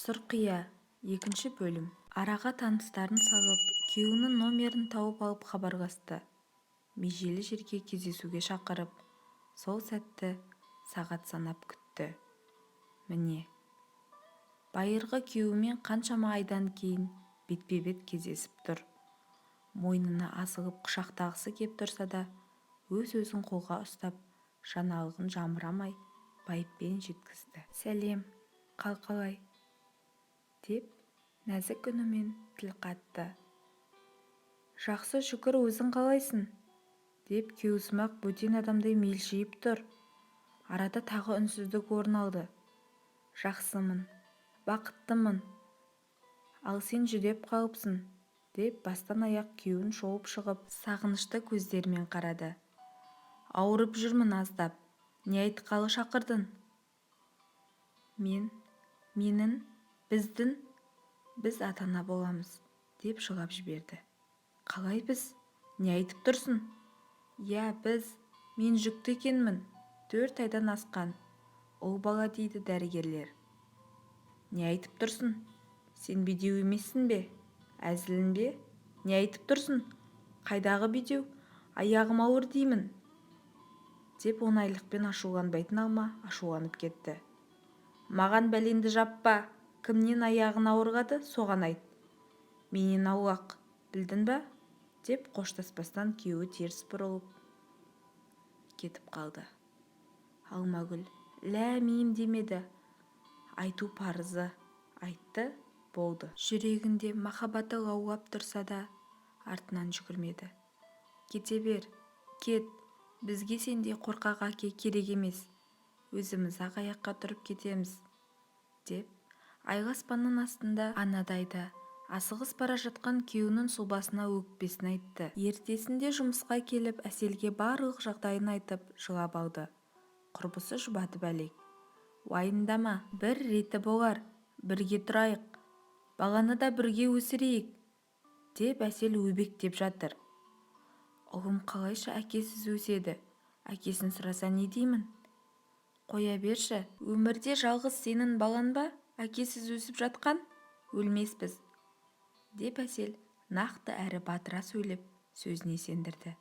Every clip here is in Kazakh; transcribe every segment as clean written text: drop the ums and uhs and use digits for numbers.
Сұрқия, екінші бөлім. Араға таныстарын салып, күйеуінің номерін тауып алып хабарласты. Межелі жерге кездесуге шақырып, сол сәтті сағат санап күтті. Міне, байырғы күйеуімен қаншама айдан кейін бетпе-бет кездесіп тұр. Мойнына асылып құшақтағысы кеп тұрса да, өз-өзін қолға ұстап, жаңалығын жамырамай байыппен жеткізді. «Сәлем, қал қалай?» – деп нәзік үнімен тіл қатты. «Жақсы, шүкір, өзің қалайсың?» – деп күйеусымақ бөтен адамдай мелшиіп тұр. Арада тағы үнсіздік орын алды. «Жақсымын, бақыттымын. Ал сен жүдеп қалыпсың», – деп бастан-аяқ күйеуін шолып шығып, сағынышты көздерімен қарады. «Ауырып жүрмін аздап. Не айтқалы шақырдың?» «Мен, менің, біздің, біз ата-ана боламыз», – деп жылап жіберді. «Қалай біз? Не айтып тұрсың?» «Иә, біз. Мен жүкті екенмін. 4 айдан асқан. Ұл бала дейді дәрігерлер». «Не айтып тұрсың? Сен бедеу емессің бе? Әзілің бе? Не айтып тұрсың? Қайдағы бедеу? Аяғым ауыр деймін», – деп оңайлықпен ашуланбайтын Алма ашуланып кетті. «Маған бәленді жаппа. Кімнен аяғың ауырғады, соған айт. Менен аулақ, білдің ба?» – деп қоштаспастан күйеуі теріс бұрылып кетіп қалды. Алмагүл ләм-мим демеді. Айту парызы, айтты, болды. Жүрегінде махаббаты лаулап тұрса да, артынан жүгірмеді. «Кете бер, кет. Бізге сендей қорқақ әке керек емес. Өзіміз-ақ аяққа тұрып кетеміз», – деп айлы аспанның астында анадайда асығыс бара жатқан күйеуінің сұлбасына өкпесін айтты. Ертесінде жұмысқа келіп, Әселге барлық жағдайын айтып, жылап алды. Құрбысы жұбатып әлек: «Уайымдама, бір реті болар. Бірге тұрайық, баланы да бірге өсірейік», – деп Әсел өбектеп жатыр. «Ұлым қалайша әкесіз өседі? Әкесін сұраса, не деймін? Қоя берші, өмірде жалғыз сенің балаң ба әкесіз өсіп жатқан? Өлмеспіз», – деп Әсел нақты әрі батыра сөйлеп, сөзіне сендірді.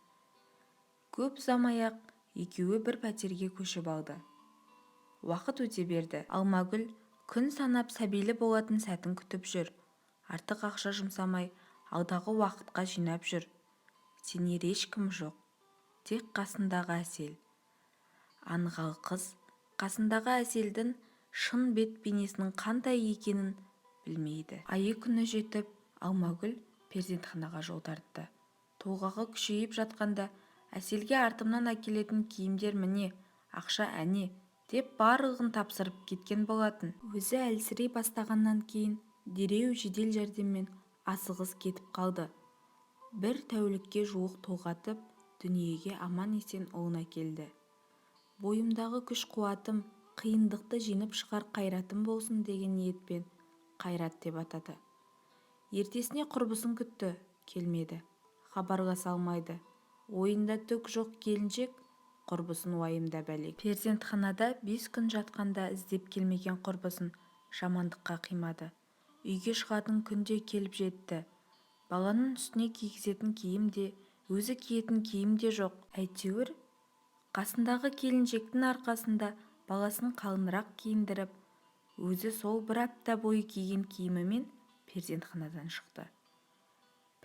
Көп ұзамай-ақ екеуі бір пәтерге көшіп алды. Уақыт өте берді. Алмагүл күн санап сәбилі болатын сәтін күтіп жүр. Артық ақша жұмсамай, алдағы уақытқа жинап жүр. Сенер ешкімі жоқ, тек қасындағы Әсел. Аңғал қыз қасындағы Әселдің шын бет бейнесінің қандай екенін білмейді. Айы-күні жетіп, Алмагүл перзентханаға жол тартты. Толғағы күшейіп жатқанда Әселге «артымнан әкелетін киімдер міне, ақша әне» деп барлығын тапсырып кеткен болатын. Өзі әлсірей бастағаннан кейін дереу жедел жәрдеммен асығыс кетіп қалды. Бір тәулікке жуық толғатып, дүниеге аман-есен ұлын әкелді. «Бойымдағы күш-қуатым, қиындықты жеңіп шығар қайратым болсын» деген ниетпен Қайрат деп атады. Ертесіне құрбысын күтті, келмеді. Хабарласа алмайды. Ойында түк жоқ келіншек құрбысын уайымдап әлек. Перзентханада 5 күн жатқанда іздеп келмеген құрбысын жамандыққа қимады. Үйге шығатын күн де келіп жетті. Баланың үстіне кигізетін киім де, өзі киетін киім де жоқ. Әйтеуір, қасындағы келіншектің арқасында баласын қалыңырақ киіндіріп, өзі сол бір апта бойы киген киімімен перзентханадан шықты.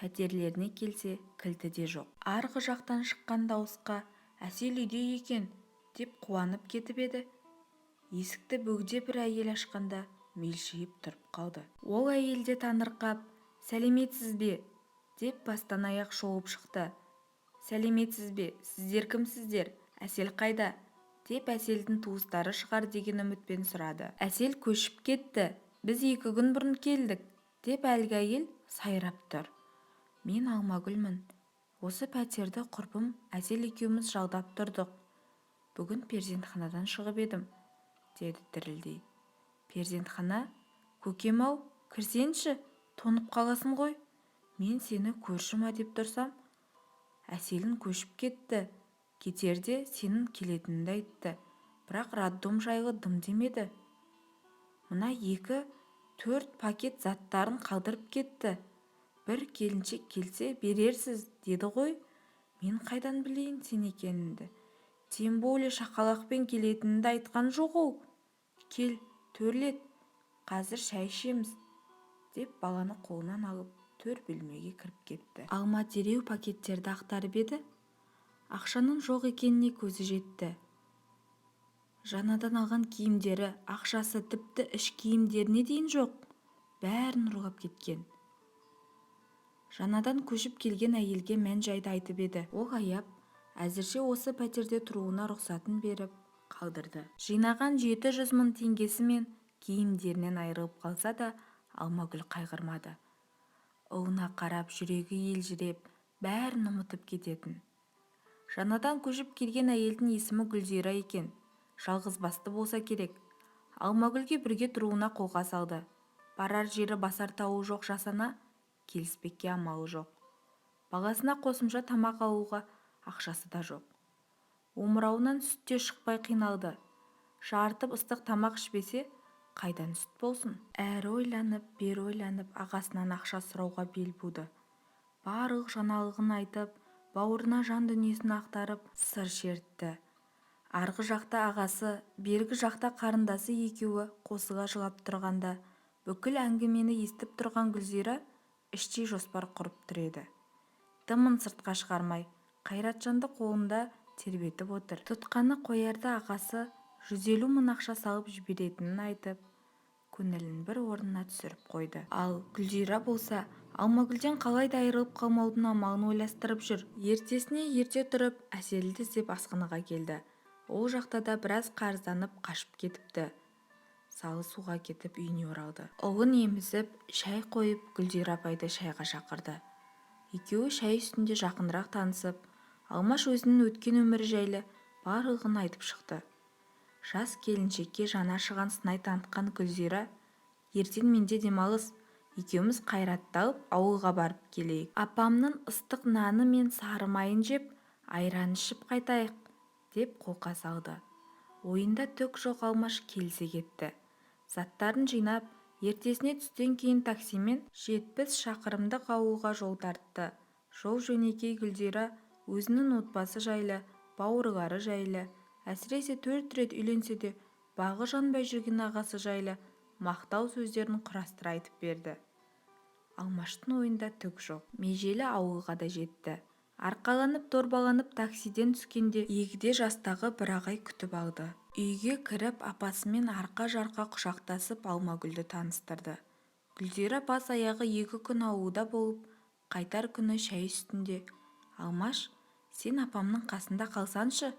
Пәтерлеріне келсе, кілті де жоқ. Арғы жақтан шыққан дауысқа Әсел үйде екен деп қуанып кетіп еді, есікті бөгде бір әйел ашқанда мелшиіп тұрып қалды. Ол әйел де таңырқап, «Сәлеметсіз бе?» – деп бастан-аяқ шолып шықты. «Сәлеметсіз бе? Сіздер кімсіздер? Әсел қайда?» – деп Әселдің туыстары шығар деген үмітпен сұрады. «Әсел көшіп кетті. Біз 2 күн бұрын келдік», – деп әлгі әйел сайрап тұр. «Мен Алмагүлмін. Осы пәтерді құрбым Әсел екеуміз жалдап тұрдық. Бүгін перзентханадан шығып едім», – деді дірілдей. «Перзентхана? Көкем-ау, кірсеңші, тоңып қаласың ғой. Мен сені көрші ма деп тұрсам. Әселің көшіп кетті. Кетерде сенің келетініңді айтты. Бірақ роддом жайлы дым демеді. Мына екі Төрт пакет заттарын қалдырып кетті. Бір келіншек келсе берерсіз деді ғой. Мен қайдан білейін сен екеніңді? Тем более шақалақпен келетініңді айтқан жоқ ол. Кел, төрлет, қазір шай ішеміз, деп баланы қолынан алып, төр бөлмеге кіріп кетті. Алма дереу пакеттерді ақтарып еді, ақшаның жоқ екеніне көзі жетті. Жаңадан алған киімдері, ақшасы, тіпті іш киімдеріне дейін жоқ. Бәрін ұрлап кеткен. Жаңадан көшіп келген әйелге мән-жайды айтып еді, ол аяп, әзірше осы пәтерде тұруына рұқсатын беріп қалдырды. Жинаған 700 000 теңгесі мен киімдерінен айырылып қалса да, Алмагүл қайғырмады. Ұлына қарап жүрегі елжіреп, бәрін ұмытып кететін. Жаңадан көшіп келген әйелдің есімі Гүлзира екен. Жалғызбасты болса керек. Алмагүлге бірге тұруына қолқа салды. Барар жері, басар тауы жоқ жас ана келіспекке амалы жоқ. Баласына қосымша тамақ алуға ақшасы да жоқ. Омырауынан сүт те шықпай қиналды. Жарытып ыстық тамақ ішпесе, қайдан сүт болсын? Әрі ойланып, бері ойланып, ағасынан ақша сұрауға бел буды. Барлық жаңалығын айтып, бауырына жан дүниесін ақтарып, сыр шертті. Арғы жақта ағасы, бергі жақта қарындасы екеуі қосыла жылап тұрғанда, бүкіл әңгімені естіп тұрған Гүлзира іштей жоспар құрып тұр еді. Дымын сыртқа шығармай, Қайратжанды қолында тербетіп отыр. Тұтқаны қоярда ағасы 150 000 ақша салып жіберетінін айтып, көңілін бір орнына түсіріп қойды. Ал Гүлзира болса, Алмагүлден қалай да айырылып қалмаудың амалын ойластырып жүр. Ертесіне ерте тұрып, Әселді іздеп асханаға келді. Ол жақта да біраз қарызданып қашып кетіпті. Салы суға кетіп, үйіне оралды. Ұлын емізіп, шай қойып, Гүлзира апайды шайға шақырды. Екеуі шай үстінде жақынырақ танысып, Алмаш өзінің өткен өмірі жайлы барлығын айтып шықты. Жас келіншекке жаны ашыған сыңай танытқан Гүлзира: «Ертең менде демалыс, екеуміз Қайратты алып ауылға барып келейік. Апамның ыстық наны мен сары майын жеп, айран ішіп қайтайық», – деп қолқа салды. Ойында түк жоқ Алмаш келісе кетті. Заттарын жинап, ертесіне түстен кейін таксимен 70 шақырымдық ауылға жол тартты. Жол-жөнекей Гүлзира өзінің отбасы жайлы, бауырлары жайлы, әсіресе төрт рет үйленсе де бағы жанбай жүрген ағасы жайлы мақтау сөздерін құрастыра айтып берді. Алмаштың ойында түк жоқ. Межелі ауылға да жетті. Арқаланып, дорбаланып таксиден түскенде егде жастағы бір ағай күтіп алды. Үйге кіріп, апасымен арқа-жарқа құшақтасып, Алмагүлді таныстырды. Гүлзира бас-аяғы 2 күн ауылда болып, қайтар күні шай үстінде: «Алмаш, сен апамның қасында қалсаңшы.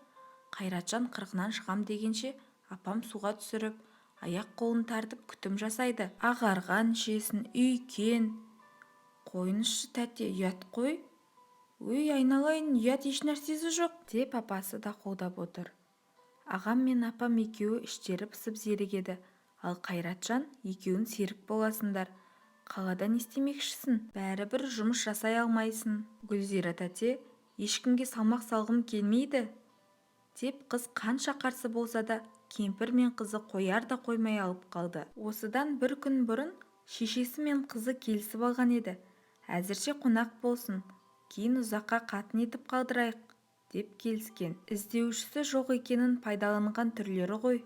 Қайратжан қырқынан шығам дегенше апам суға түсіріп, аяқ-қолын тартып күтім жасайды. Ағарған ішесің, үй кең». «Қойыңызшы, тәте, ұят қой». «Өй, айналайын, ұят ешнәрсесі жоқ», – деп апасы да қолдап отыр. «Ағам мен апам екеуі іштері пысып зерігеді. Ал Қайратжан екеуің серік боласыңдар. Қалада не істемекшісің? Бәрібір жұмыс жасай алмайсың». «Гүлзира тәте, ешкімге салмақ салғым келмейді», – деп қыз қанша қарсы болса да, кемпір мен қызы қояр да қоймай алып қалды. Осыдан бір күн бұрын шешесі мен қызы келісіп алған еді. Әзірше қонақ болсын, кейін ұзаққа қатын етіп қалдырайық деп келіскен. Іздеушісі жоқ екенін пайдаланған түрлері ғой.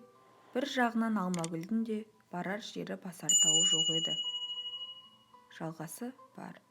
Бір жағынан Алмагүлдің де барар жері, басар тауы жоқ еді. Жалғасы бар.